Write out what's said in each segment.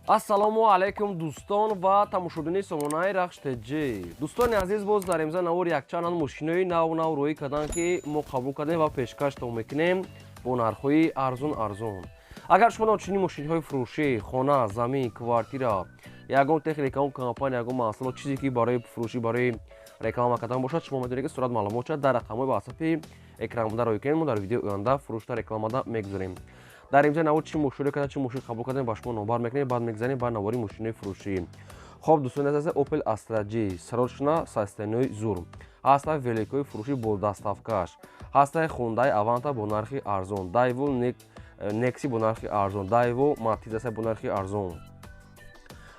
Ассалому алайкум, дӯстон ва тамошобини сомонаи Рахш ТЖ. Дӯстони азиз, боз дар имза навор якчанд мошинои нав нав рӯӣ карданд, ки мо қабул кардем ва пешкаштон мекунем бо нархҳои арзун арзун. Агар шумо чунин мошинҳои фурӯшӣ, хона, замин, квартира, ягон техника, он компания, ягон маҳсулот, чизе ки барои фурӯшӣ, барои реклама кардан бошад, шумо метавонед, ки сурат маълумот шад, дар рақамҳои ватсапи экран буда рӯй кунед. Мо дар видеои оянда фурӯшта, рекламада мегузорем. Дар имза навор чӣ мошино карда, чӣ мошин қабул кардем, ба шумо номбар мекунем. Баъд мегзанем ба навори мошинои фурӯшӣ. Хоб, дӯстони азиз, Opel Astra G срочно, состояние зур ҳастай, великои фурӯшӣ бо доставкаш ҳастай, Hyundai Avanta бо нархи арзон, Daewoo Nexi бо нархи арзон, Daewoo Matiz ҳастай бо нархи арзон,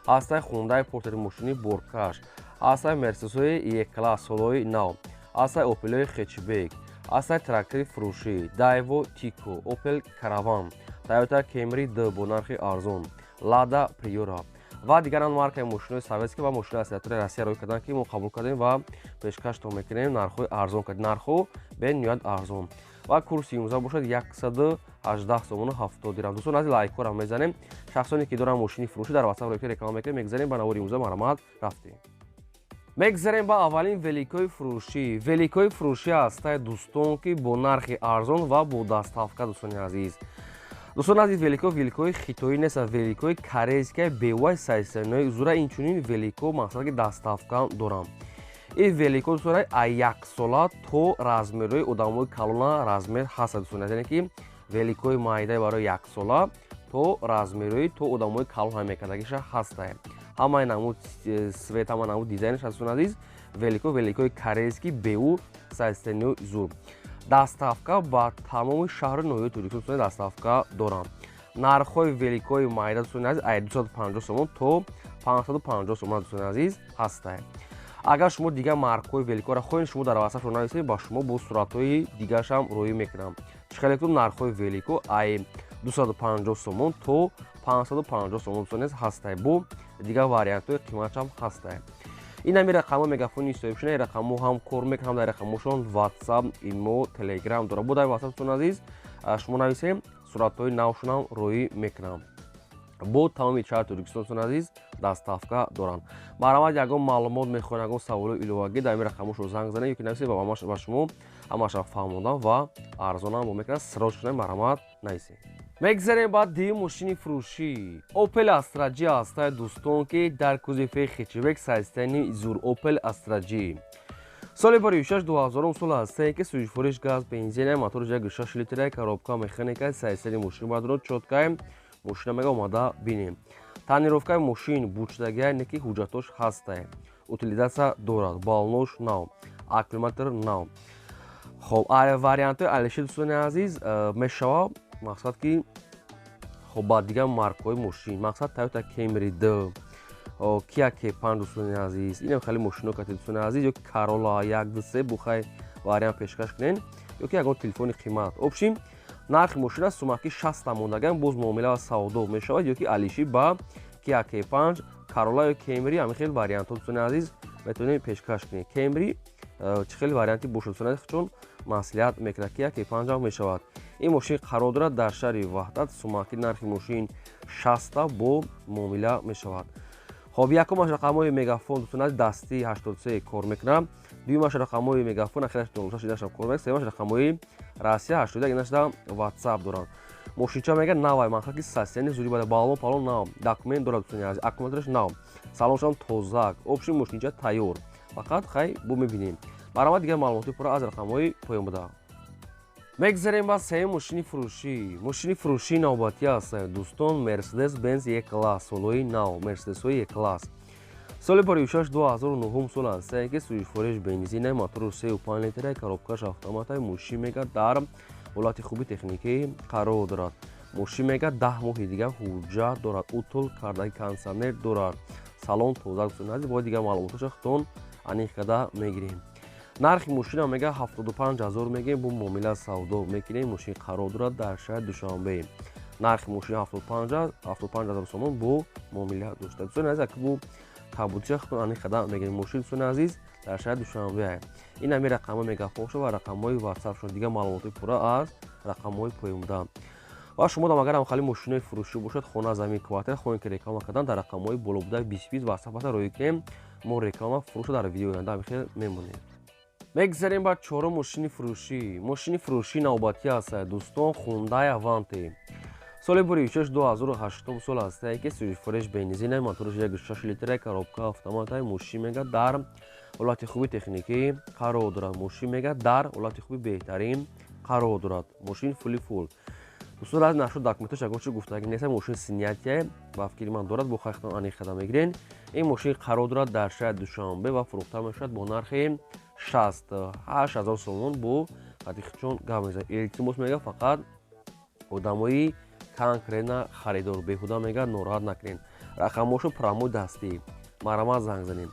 ҳастай Hyundai Porter, мошини боркаш ҳастай, Мерседесҳои E-класс солҳои нав ҳастай, Opel-ои хэтчбек ҳастай, трактори фурӯшӣ, Daewoo Tico, Opel Caravan, Toyota Camry D бо нархи арзон, Lada Priora ва дигаран маркаи мошинои советский ва мошинои ассенатори Россия рӯй карданд, ки мо қабул кардем ва пешкаштон мекунем. Нархҳои арзон кард, нархҳо бениҳоят арзон ва курси имрӯза бошад 118 сомону 70 дирам. Дӯстон аз лайкҳоро мезанем. Шахсоне ки доранд мошини фурӯшӣ, дар ватсап рӯй реклама мекунем. Мегзанем ба навори имрӯза, марҳамат, рафтем. Мегзарем ба аввалин великои фурӯшӣ. Великои фурӯшӣ ҳастай, дӯстон, ки бо нархи арзон ва бо доставка. Дӯстони азиз, дӯстон азиз, велико великои хитоӣ нест, великои корейская, бевай сайсанои зура. Инчунин велико мақсад ки доставка дорам. Ин велико, дӯстон, а яксола то размерҳои одамои калона размер ҳаст, дӯстон, яъне ки великои майдаи барои яксола то размерҳои то одамои калон ҳам мекардагиша ҳастай. Ҳамаи намуд цвет, ҳама намуд дизайнаш, дӯстон азиз. Велико великои корейский беу сайстанио зур, доставка ба тамоми шаҳру ноҳияи Тоҷикистон доставка дорам. Нархҳои великои майда, дӯстони азиз, ай 250 сомон то 550 сомон, дӯстони азиз, ҳастай. Агар шумо дигар маркҳои великоро хоҳед, шумо дар ватсапшон нависед, ба шумо бо суратҳои дигарашам роӣ мекунам. Чӣ хеле кунам, нархҳои велико ай 250 сомон то 550 сомон, дӯстони азиз, ҳастай. Бо дигар вариантҳои қиматшам ҳастай. Ин ҳами рақамҳо мегафони соҳибшуда, ин рақамҳо ҳам кор мекунад, ҳам дар рақамҳошон Ватсап, Имо, Телеграм дорад. Бо дар ватсап, дӯстони азиз, шумо нависем, суратҳои навшонам роӣ мекунам. Бо тамоми шаҳри Тоҷикистон, дӯстони азиз, доставка доранд. Марҳамат, ягон маълумот мехоҳед, ягон саволои иловагӣ, дар ин рақамҳошо занг занед ё ки нависед, ба шумо ҳамаша фаҳмондан ва арзонам бо мекунад. Срочно, марҳамат, нависед. Мегзарем ба дуюм мошини фурӯшӣ. Opel Astra G ҳастай, дӯстон, ки дар кузови хэтчбек, состояние зур. Opel Astra G соли 2006, 2000 сол ҳастае, ки сӯзишвориш газ, бензина, мотори 1,6 литра, коробка механика. Состояние мошин бардоро чёткай. Мошина мега омада бинем. Тонировкаи мошин бучдагия, не ки ҳуҷҷатош ҳастай, утилизация дорад, баллонош нав, аккумулятор нав. Хоб, вариантҳои алиши, дӯстони азиз, мешавад. Мақсад ки хоб, ба дигар маркҳои мошин, мақсад Toyota Camry D, Kia K5, дӯстони азиз, инам хеле мошино кати, дӯстони азиз, ёки Corolla 1, 2, 3 бухай вариант пешкаш кунен, ёки ягон телефони қимат. Общем, нархи мошина сумаки 60 мондаган, боз муомила ва савдо мешавад. Ёки алиши ба Kia K5, Corolla ё Camry, ҳамин хел вариантҳо, дӯстони азиз, метавонем пешкаш кунем. Camry чӣ хел варианти бошад, дӯстони азиз, чун маслиҳат мекунад, Kia K5 ҳам мешавад. Ин мошин қарор дорад дар шаҳри Ваҳдат. Сумаки нархи мошин 60, бо муомила мешавад. Хоб, якумаш рақамҳои мегафон, дӯстони азиз, дастӣ 83 кор мекунад. Дуюмаш рақамҳои мегафон, ахираш 06, инашам кор мекунад. Сеюмаш рақамҳои Россия 81, инашда Ватсап доранд. Мошинча мега навай, мақсад ки состояние зури бада, баллон палон нав, документ дорад, дӯстони азиз, аккумулятораш нав, салоншам тозак. Общем, мошинча тайёр, фақат хай бо мебинем. Баромад, дигар маълумоти пурра аз рақамҳои поён буда. Мегзарем ба сеюм мошини фурӯшӣ. Мошини фурӯшии навбатӣ аст, дӯстон, Мерседес Бенз Е класс, солҳои нав, Мерседесҳои Е класс, соли 2006, 2009 сол аст, ки сӯзишвориш бензина, мотору 3,5 литра, коробкаш автомата. Мошин мега дар ҳолати хуби техникӣ қарор дорад. Мошин мега 10 моҳи дигар ҳуҷҷат дорад, утул кардаги, кондитсионер дорад, салон тоза. Дӯстони азиз, бояд дигар маълумоташа худтон аниқ карда мегирем. Нархи мошина мега 75 ҳазор мегем, бо муомила савдо мекунем. Мошин қарор дорад дар шаҳри Душанбе. Нархи мошин 75 ҳазор сомон, бо муомила дошта. Дӯстони азиз, аки бо кабудиша худтон аниқ карда мегирем. Мошин, дӯстони азиз, дар шаҳри Душанбе. Ин ҳами рақамҳои мегафоншо ва рақамҳои ватсапшон. Дигар маълумоти пурра аз рақамҳои поён буда. Ва шумо дам агар ҳам хали мошинои фурӯшӣ бошад, хона, замин, квартира, хоҳем ки реклама кардан, дар рақамҳои боло буда 20 ватсап рӯй кунем, мо реклама фурӯша дар видеои оянда ҳамихел мемонем. Мегзарем ба чорум мошини фурӯшӣ. Мошини фурӯшӣ навбатӣ аст, дӯстон, Хундай Аванте. Соли буришаш 2008 сол аст, ки сӯжифуреш бензина, мотораш 1,6 литра, коробка автомата. Мошин мега дар ҳолати хуби техникӣ қарор дорад. Мошин мега дар ҳолати хуби беҳтарин қарор дорад. Мошин фули фул. Дӯстон, аз нашуд документаш ягон чи гуфтагӣ нест. Мошин снятие ба фикри ман дорад, бо хайхтон аниқ қадам мегирен. Ин мошин қарор дорад дар шаҳри Душанбе ва фурӯхта мешавад бо нархи 68 000 сомон, бо хатихчон гап мезанад. Илтимос мега, фақат одамои конкретно харидор, беҳуда мега нороҳат накунед. Рақамҳошо прямой дастӣ, марҳамат, занг занем.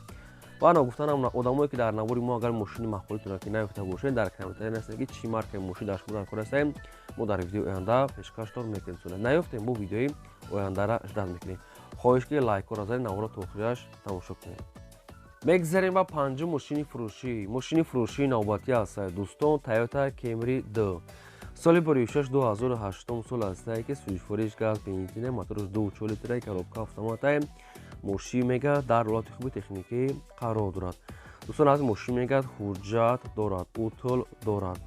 Ва ногуфтанам, одамое ки дар навори мо агар мошини маъқулитона ки наёфта бошед, дар комментария нависед, ки чӣ маркаи мошин дар шумо дар кор ҳастем, мо дар видеои оянда пешкаштон мекунем. Наёфтем, бо видеои ояндара ждать мекунем. Хоҳиш ки лайкҳоро занед, наворро то охираш тамошо кунед. Мегзарем ба панҷум мошини фурӯшӣ. Мошини фурӯшии навбатӣ аст, дӯстон, Тойота Кемри д, соли буришаш 2008 сол аст, ки сӯзишвориш газ, бензина, мотораш 2,4 литра, коробка автомата. Мошин мега дар ҳолати хуби техникӣ қарор дорад. Дӯстон, аз мошин мегӯяд ҳуҷҷат дорад, утул дорад.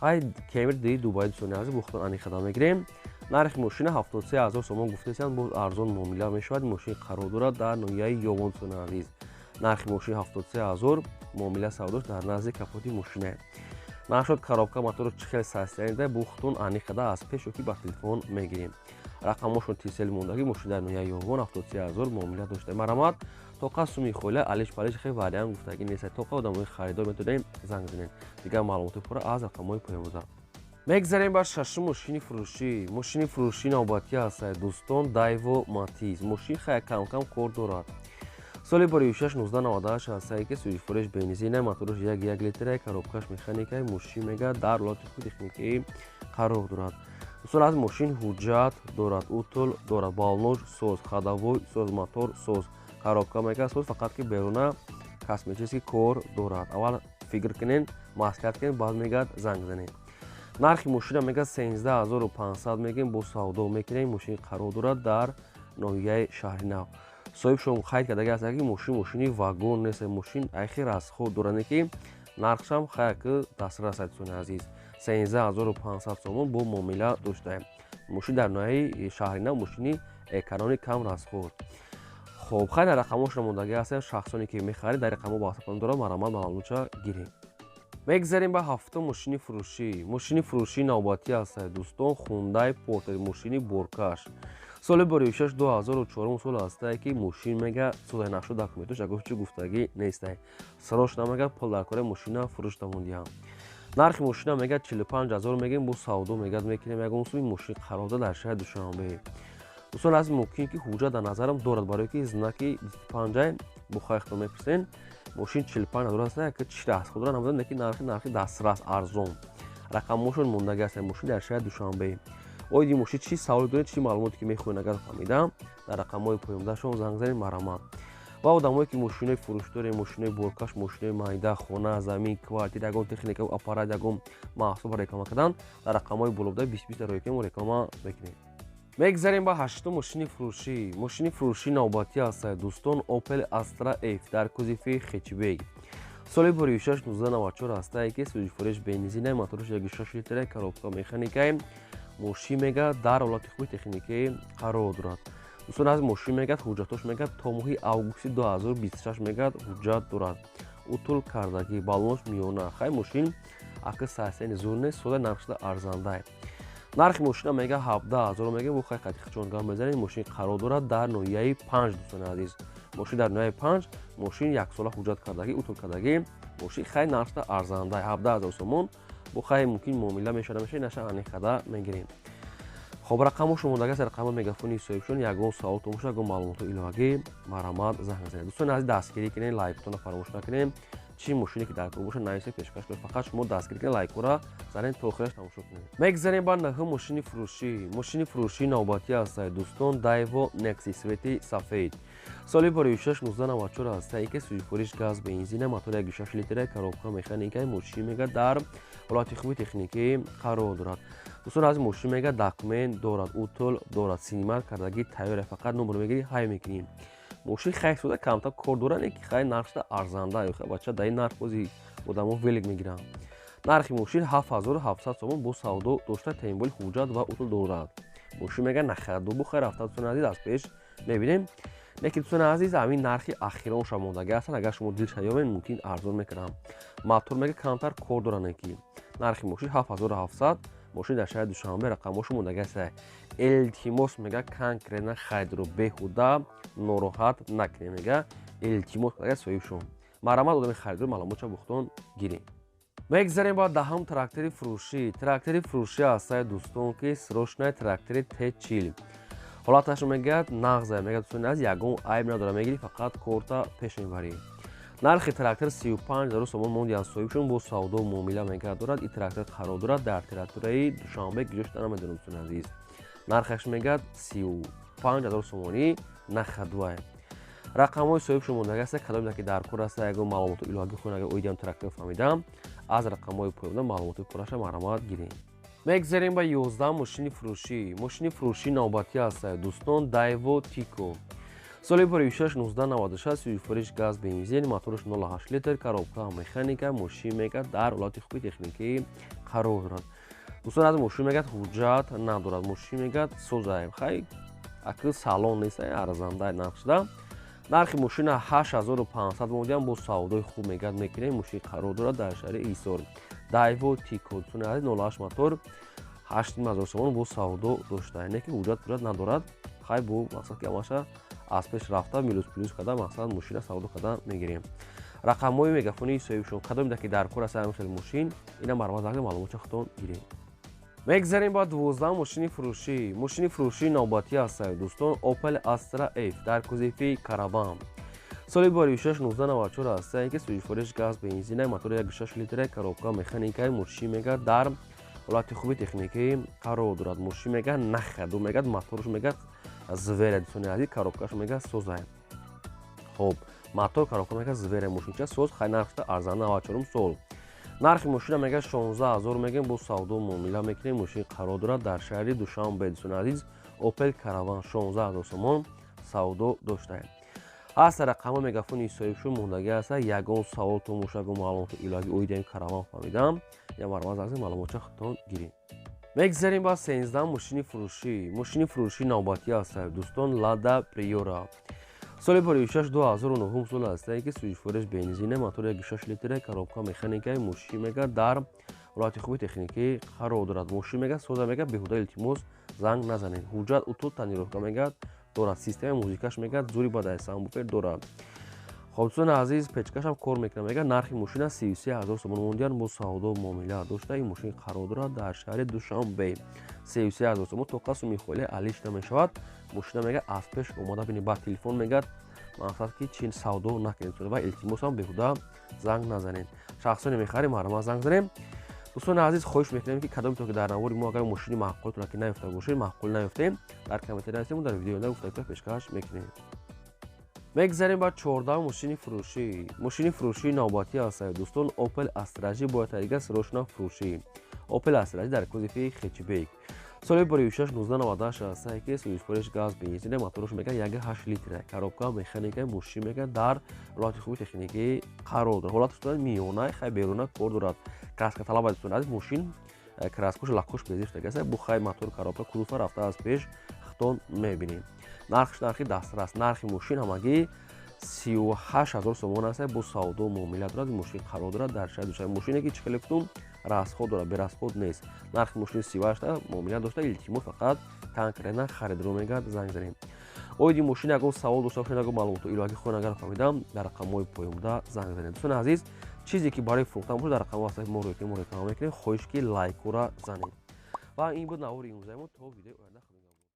Ай Кемри ди Дубай, дӯстони азиз, бухтон аниқ қадам мегирем. Нархи мошина 73 000 сомон гуфтесиянд, боз арзон муомила мешавад. Мошин қарор дорад дар ноҳияи Ёвон, дӯстони азиз. Нархи мошин 73 000, муомила савдош дар назди капоти мошина. Нашуд коробка, моторо чӣ хел состояние, бухтун аниқ қада аз пеш ёки ба телефон мегирем. Рақамошон тисел мондагӣ. Мошин дар ноҳияи Ёвон, 73 000 муомила дошта. Марҳамат, тоқа суми хола алиш палиш хел вариант гуфтагӣ нест. Тоқа одамои харидор метавонем занг занем. Дигар маълумоти пурра аз рақамҳои поёнбуда. Мегзарем ба шашум мошини фурӯшӣ. Мошини фурӯшӣ навбатӣ аст, дӯстон, Дайво Матиз. Мошин хая камкам кор дорад. Соли боришаш 1998 аст, ки сӯзишвориш бензина, мотораш 1,1 литра, коробкаш механика. Мошин мега дар ҳолати хуби техникӣ қарор дорад. Дӯстон, аз мошин ҳуҷҷат дорад, утул дорад, баллонош соз, ходовой соз, мотор соз, коробка мега соз, фақат ки беруна косметический кор дорад. Аввал фикр кунен, маслиҳат кунен, баъд мегӯяд занг занед. Нархи мошина мега 13 500 мегӯем, бо савдо мекунем. Мошин қарор дорад дар ноҳияи Шаҳри Нав. Соҳибшон қайд кардаги аст, ки мошин мошини вагон нест, мошин айхи расход дорад, ки нархшам хаяк дастрас аст. Дӯстони азиз, 13 500 сомон бо муомила доштаем. Мошин дар ноҳияи Шаҳри Нав, мошини экономи, кам расход. Хоб, хайр, дар рақамҳошро мондагӣ ҳастем. Шахсоне ки мехарид, дар рақамҳо ба ватсапам дорад, марҳамат, маълумотша гирем. Мегзарем ба ҳафтум мошини фурӯшӣ. Мошини фурӯшии навбатӣ аст, дӯстон, Хундай Портер, мошини боркаш. Соли боришаш 2004 сол аст, ки мошин мега содаи нашуд документош ягон чи гуфтагӣ нестай. Срочно мега пул дар кори, мошина фурӯш намондиҳам. Нархи мошина мега 45 000 мегем, бо савдо мегӯяд мекунем ягон суми. Мошин қарор дорад дар шаҳри Душанбе. Дӯстон, аз мумкин ки ҳуҷҷат дар назарам дорад, барое ки знаки 25 бо хайхто мепурсен. Мошин 45 000 аст, ки чи расход дорад намедонам, лекин нархи дастрас, арзон. Рақамҳошон мондагӣ аст. Мошин дар шаҳри Душанбе. Оиди мошин чӣ саволе доред, чӣ маълумоте ки мехоҳед, агар фаҳмидам, дар рақамҳои поёндаашон занг занед, марҳамат. Ва одамое ки мошинои фурӯш дорем, мошинои боркаш, мошинои майда, хона, замин, квартира, ягон техника, аппарат, ягон маҳсулро реклама кардан, дар рақамҳои болобуда 20 20 дар роҳи мо реклама мекунем. Мегзарем ба ҳаштум мошини фурӯшӣ. Мошини фурӯшии навбатӣ аст, дӯстон, Опел Астра Ф дар кузови хэтчбек. Соли боришаш 1994 аст, ки сӯзишвориш бензина, мотораш 1,6 литра, коробка механика. Мошин мега дар ҳолати хуби техникӣ қарор дорад. Дӯстон, аз мошин мегӯяд ҳуҷҷатош мегӯяд то моҳи августи 2026 мегӯяд ҳуҷҷат дорад, утул кардагӣ, баллонош миёна. Хай, мошин ака сарсени зур нест, сода, нархшуда арзандай. Нархи мошина мега 17 000 мега, бо хай қатиқчон гап мезанед. Мошин қарор дорад дар ноҳияи Панҷ. Дӯстони азиз, мошин дар ноҳияи Панҷ, мошин яксола ҳуҷҷат кардагӣ, утул кардагӣ. Мошин хай нархшуда арзандай, 17 000 сомон, бо хай мумкин муомила мешава, намешава, наша аниқада мегирем. Хоб, рақамҳо шумодагаст, рақами мегафони соҳибшон. Ягон саволтон бошад, ягон маълумоти иловагӣ, марҳамат, занг занед. Дӯстони азиз, дастгирӣ кунед, лайктонро фаромӯш накунед. Чӣ мошине ки дар кор бошад, нависед, пешкаш кунед. Фақат шумо дастгирӣ кунед, лайкҳоро занед, то охираш тамошо кунед. Мегзарем ба наҳум мошини фурӯшӣ. Мошини фурӯшии навбатӣ аст, дӯстон, Дайво Некси, цвети сафед. Соли боришаш 1994 аст, ки сӯзишвориш газ, бензина, мотор 1,6 литра, коробка механика. Мошин мега дар ҳолати хуби техникӣ қарор дорад. Дӯстон аз мошин мега документ дорад, утул дорад, синимат кардаги тайёре, фақат номер мегирӣ, ҳай мекунӣ. Мошин хай шуда, камтар кор дорад, не ки хай нархшда арзанда. Бача, дар ин нарх бози одамо велик мегиранд. Нархи мошин 7700 сомон, бо савдо дошта, таъминболи ҳуҷҷат ва утул дорад. Мошин мега на ходу бухай рафта. Дӯстони азиз, аз пеш мебинем, лекин, дӯстони азиз, ҳамин нархи ахиронша мондагӣ ҳастанд. Агар шумо дилша ёбед, мумкин арзон мекунам. Мотор мега камтар кор доранд, ки нархи мошин 7700. Мошин дар шаҳри Душанбе, рақамҳошо мондагӣ аст. Илтимос, мега, конкретно харидро беҳуда нороҳат накунем, мега, илтимос ага соҳибшон. Марҳамат, одами харидор, маълумотша бухтон гирем. Мегзарем ба даҳум трактори фурӯшӣ. Трактори фурӯшӣ ҳастаи, дӯстон, ки срочный трактори Т40. Ҳолаташро мегӯяд нағза, мегӯяд, дӯстони азиз, ягон айб надорад, мегирӣ, фақат корта пеш мебарӣ. Нархи трактор 35 000 сомон мондиан соҳибшон, бо савдо муомила мегӯяд дорад. Ин трактор қарор дорад дар территорияи Душанбе, киҷо шуда намедонам, дӯстони азиз. Нархаш мегӯяд 35 000 сомонӣ, на ходу. Рақамҳои соҳибшон мондагӣ аста. Кадоме ки дар кор аста, ягон маълумоти иловагӣ хоҳед, агар оидиам трактор фаҳмидам, аз рақамҳои поёнда маълумоти пурраша марҳамат гирем. Мегзарем ба 11 мошини фурӯшӣ. Мошини фурӯшӣ навбатӣ ҳаста, дӯстон, Дайво Тико, соли 56 1996, сюфориш газ, бензин, мотораш 08 литр, коробка механика. Мошин мегӯяд дар ҳолати хуби техникӣ қарор дорад. Дӯстон аз, мошин мегӯяд ҳуҷҷат надорад. Мошин мегӯяд созаем, хай акл салон нест, арзанда нарх шуда. Нархи мошина 8500 мондиам, бо савдои хуб мегӯяд мекунем. Мошин қарор дорад дар шаҳри Исор. Дайво Тико, дӯстони азиз, 08 мотор, 8500 сомон, бо савдо дошта, не ки ҳуҷҷат пуҷҷат надорад. Хай, бо мақсад ки ҳамаша аз пеш рафта, минус плюс карда, мақсад мошина савдо карда мегирем. Рақамҳои мегафонии соҳибшон, кадоме ки дар кор аст ҳамин хел мошин, ина марҳамат занг, маълумотча худтон гирем. Мегзарем ба 12 мошини фурӯшӣ. Мошини фурӯшии навбатӣ ҳастад, дӯстон, Opel Astra F дар кузови Караван, соли 26 1994 ҳастае, ки сӯзишвориш газ, бензина, мотори 16 литра, коробка механикаи. Мошин мегӯяд дар ҳолати хуби техникӣ қарор дорад. Мошин мегӯяд на ходу, мегӯяд моторш мегӯяд зверя. Дӯстони азиз, коробкаш мегӯяд соза. Хоб, мотор, коробка мегӯяд зверя, мошинча соз. Хай, нархша арзанда, 94 сол. Нархи мошина мегӯяд 16 000 мегӯем, бо савдо муомила мекунем. Мошин қарор дорад дар шаҳри Душанбе, дӯстони азиз. Opel Караван, 16 000 сомон савдо доштаем. Ҳаста рақамҳо мегафони соҳибшон мондагӣ ҳаста. Ягон саволтон боша, ягон маълумоти иловагӣ оиди ин Караван фаҳмидам, я марҳамат занг, маълумотча худтон гирем. Мегзарем ба 13 мошини фурӯшӣ. Мошини фурӯшӣ навбатӣ ҳаста, дӯстон, Лада Приора, соли 56 2009 сол ҳастае, ки сӯзишвориш бензина, мотори 16 литра, коробка механикаи. Мошин мега дар ҳолати хуби техникӣ қарор дорад. Мошин мега соза, мега беҳуда илтимос занг назанед. Ҳуҷҷат, утул, тонировка мегӯяд дорад, системаи музикаш мегӯяд зури бадай, сабвуфер дорад. Хоб, дӯстони азиз, печкашам кор мекунад. Мегӯяд нархи мошина 33 000 сомон мондиан, бо савдо муомила дошта. Ин мошин қарор дорад дар шаҳри Душанбе. 33 000 сомон тоқа суми холе алиш намешавад. Мошина мегӯяд аз пеш омада бини, ба телефон мегӯяд мақсад ки чин савдо накунед ва илтимосам беҳуда занг назанед. Шахсоне мехарем, марҳамат занг занем. Дӯстони азиз, хоҳиш мекунем, ки кадомето ки дар навори мо агар мошини маъқултона ки наёфта бошед, маъқул наёфтем, дар комментария нависем, дар видеои гуфта пешкаш мекунем. Мегзарем ба 14 мошини фурӯшӣ. Мошини фурӯшии навбатӣ ҳастад, дӯстон, Opel Astra J, бояд тарига срочно фурӯшӣ. Opel Astra J дар кузови хэтчбек, соли 56 1998 ҳастае, ки сӯзишвориш газ, бензина, мотораш мега 1,8 литра, коробка механика. Мошин мега дар ҳолати хуби техникӣ қарор дорад. Ҳолаташ миёна, хай беруна кор дорад, краска талаб. Дӯстони азиз, мошин краскош, лакош безир шудагааст. Бу хай мотор, коробка, кузова рафта, аз пеш хитон мебинем. Нархш нархи дастрас, нархи мошин ҳамагӣ 38 000 сомон аст, бо савдо муомила дорад. Мошин қарор дорад дар шаҳри Душанбе. Мошине ки чӣ хеле кутум расход дорад, берасход нест. Нархи мошини 38-та муомила дошта. Илтимос, фақат конкретно харидро мегӯяд занг занем. Оиди мошин ягон савол дошта бошед, ягон маълумоту иловагӣ хоҳед, агар фаҳмидам, дар рақамҳои поёнбуда занг занед. Дӯстони азиз, чизе ки барои фурӯхтан бошад, дар рақамҳо ҳастаи мо рӯй мо реклама мекунем. Хоҳиш ки лайкура занед. Ва ин буд навори имрӯзаи мо. То видеои оянда.